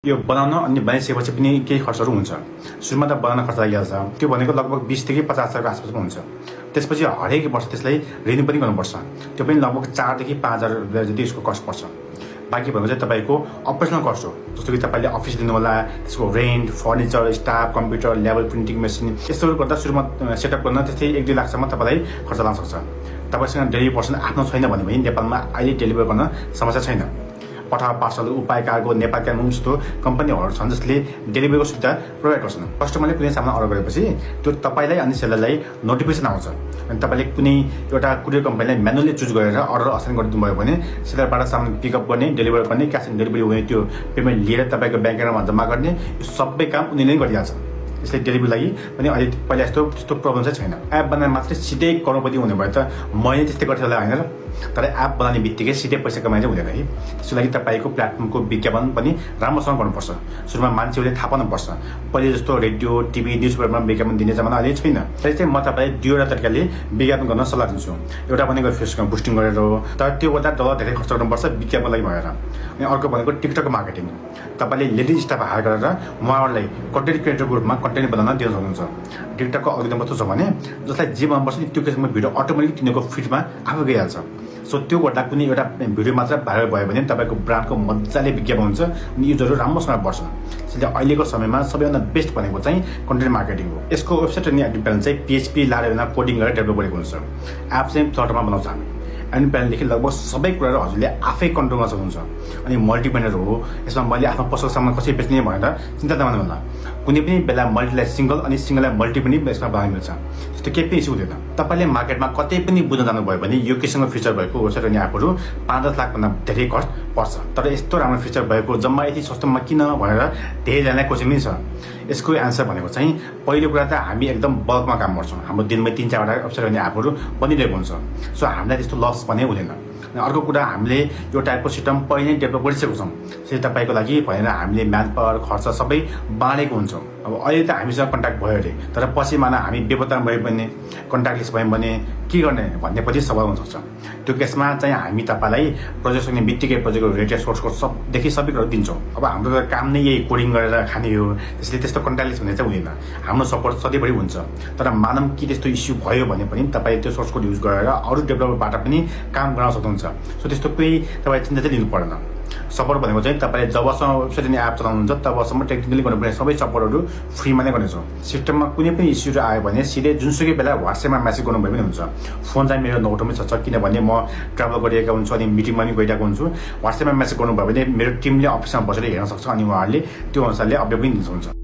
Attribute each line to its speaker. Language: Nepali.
Speaker 1: यो बनाउन अनि बनाइसकेपछि पनि केही खर्चहरू हुन्छ। सुरुमा त बनाउन खर्च लागिहाल्छ, त्यो भनेको लगभग 20 देखि 50 हजारको आसपासमा हुन्छ। त्यसपछि हरेक वर्ष त्यसलाई रिन्यू पनि गर्नुपर्छ, त्यो पनि लगभग 4 देखि 5 हजार रुपियाँ जति यसको कस्ट पर्छ। बाँकी भनेको चाहिँ तपाईँको अपरेसनल कस्ट हो, जस्तो कि तपाईँले अफिस लिनु होला, त्यसको rent, furniture, staff, computer, level printing machine, यस्तोहरू गर्दा सुरुमा सेटअप गर्न त्यस्तै 1-2 लाखसम्म तपाईँलाई खर्च लाग्न सक्छ। तपाईँसँग डेलिभरी पर्सन आफ्नो छैन भने पनि नेपालमा अहिले डेलिभर गर्न समस्या छैन। पठाउ, पार्सल, उपाय कार्गो, नेपाल क्यानमुम जस्तो कम्पनीहरू छन् जसले डेलिभरीको सुविधा प्रोभाइड गर्छन्। कस्टमरले कुनै सामान अर्डर गरेपछि त्यो तपाईँलाई अनि सेलरलाई नोटिफिकेसन आउँछ, अनि तपाईँले कुनै एउटा कुरियर कम्पनीलाई म्यानुअली चुज गरेर अर्डर असाइन गरिदिनु भयो भने सेलरबाट सामान पिकअप गर्ने, डेलिभर गर्ने, क्यास अन डेलिभरी हुने, त्यो पेमेन्ट लिएर तपाईँको ब्याङ्क एकाउन्टमा जम्मा गर्ने, यो सबै काम उनीहरूले नै गरिहाल्छ। यसले डेलिभरी लागि पनि अहिले पहिला त्यस्तो प्रब्लम चाहिँ छैन। एप बनाएर मात्रै सिधै करोडपति हुने भयो त मैले त्यस्तै गर्थेँ होला होइन र, तर एप बनाउने बित्तिकै सिधै पैसा कमाइ चाहिँ हुँदैन है। त्यसको लागि तपाईँको प्लेटफर्मको विज्ञापन पनि राम्रोसँग गर्नुपर्छ। सुरुमा मान्छेहरूले थाहा पाउनुपर्छ। पहिले जस्तो रेडियो, टिभी, न्युज पेपरमा विज्ञापन दिने जमाना अहिले छैन। त्यसले चाहिँ म तपाईँलाई 2वटा तरिकाले विज्ञापन गर्न सल्लाह दिन्छु। एउटा भनेको फेसबुकमा बुस्टिङ गरेर हो, तर त्यो गर्दा डलर धेरै खर्च गर्नुपर्छ विज्ञापन लागि भएर। अनि अर्को भनेको टिकटक मार्केटिङ। तपाईँले लेडिज स्टाफ हायर गरेर उहाँहरूलाई कन्टेन्ट क्रिएटरको रूपमा कन्टेन्ट बनाउन दिन सक्नुहुन्छ। टिकटकको अल्गोरिदम कस्तो छ भने जसलाई जे मनपर्छ नि त्यो किसिमको भिडियो अटोमेटिक तिनीहरूको फिडमा आफै गइहाल्छ। सो त्यो गर्दा कुनै एउटा भिडियो मात्र भाइरल भयो भने तपाईँको ब्रान्डको मजाले विज्ञापन हुन्छ अनि युजरहरू राम्रोसँग बढ्छ। त्यसले अहिलेको समयमा सबैभन्दा बेस्ट भनेको चाहिँ कन्टेन्ट मार्केटिङ हो। यसको वेबसाइट अनि एडमिन प्यानल चाहिँ PHP लाएर कोडिङ गरेर डेभलप गरेको हुन्छ। एप चाहिँ फ्लटरमा बनाउँछ हामी। एडमिन प्यानलदेखि लगभग सबै कुराहरू हजुरले आफै कन्ट्रोल गर्न सक्नुहुन्छ। अनि मल्टिब्यानर हो, यसमा मैले आफ्नो पसल सामान कसरी बेच्ने भनेर चिन्ता नमान्नु होला। कुनै पनि बेला मल्टीलाई सिङ्गल अनि सिङ्गललाई मल्टी पनि यसमा बनाउन मिल्छ, त्यस्तो केही पनि इस्यु हुँदैन। तपाईँले मार्केटमा कतै पनि बुझ्न जानुभयो भने यो किसिमको फिचर भएको वेबसाइट अनि एपहरू 5-10 लाखभन्दा धेरै कस्ट पर्छ। तर यस्तो राम्रो फिचर भएको जम्मा यति सस्तोमा किन भनेर धेरैजनालाई क्वेसन पनि छ। यसको एन्सर भनेको चाहिँ पहिलो कुरा त हामी एकदम बल्कमा काम गर्छौँ। हाम्रो दिनमै 3-4वटा वेबसाइट अनि एपहरू बनिरहेको हुन्छ, सो हामीलाई त्यस्तो लस भने हुँदैन। अनि अर्को कुरा हामीले यो टाइपको सिस्टम पहिले नै डेभलप गरिसकेको छौँ, त्यसले तपाईँको लागि भनेर हामीले म्यान पावर खर्च सबै बाँडेको हुन्छौँ। अब अहिले त हामीसँग कन्ट्याक्ट भयो अरे, तर पछि माना हामी बेपत्ता भयो भने, कन्ट्याक्टलेस भयौँ भने के गर्ने भन्ने पछि सवाल हुनसक्छ। त्यो केसमा चाहिँ हामी तपाईँलाई प्रोजेक्ट सक्ने बित्तिकै प्रोजेक्टको रेट सोर्सको सबदेखि सबै कुराहरू दिन्छौँ। अब हाम्रो त काम नै यही कोडिङ गरेर खाने हो, त्यसले त्यस्तो कन्ट्याक्टलेस भन्ने चाहिँ हुँदैन। हाम्रो सपोर्ट सधैँभरि हुन्छ। तर मानौँ कि त्यस्तो इस्यु भयो भने पनि तपाईँ त्यो सोर्स कोड युज गरेर अरू डेभलपरबाट पनि काम गराउन सक्नुहुन्छ। सो त्यस्तो केही तपाईँ चिन्ता चाहिँ लिनु पर्दैन। सपोर्ट भनेको चाहिँ तपाईँले जबसम्म वेबसाइट अनि एप चलाउनुहुन्छ तबसम्म टेक्निकली गर्नुपर्ने सबै सपोर्टहरू फ्रीमा नै गर्नेछौँ। सिस्टममा कुनै पनि इस्युहरू आयो भने सिधै जुनसुकै बेला WhatsAppमा मेसेज गर्नुभयो भने हुन्छ। फोन चाहिँ मेरो नौटोमै छ, किनभने म ट्राभल गरिरहेको हुन्छु अनि मिटिङमा पनि गइरहेको हुन्छु। WhatsAppमा मेसेज गर्नुभयो भने मेरो टिमले अफिसमा बसेर हेर्न सक्छ अनि उहाँहरूले त्यो अनुसारले अपडेट पनि दिनुहुन्छ।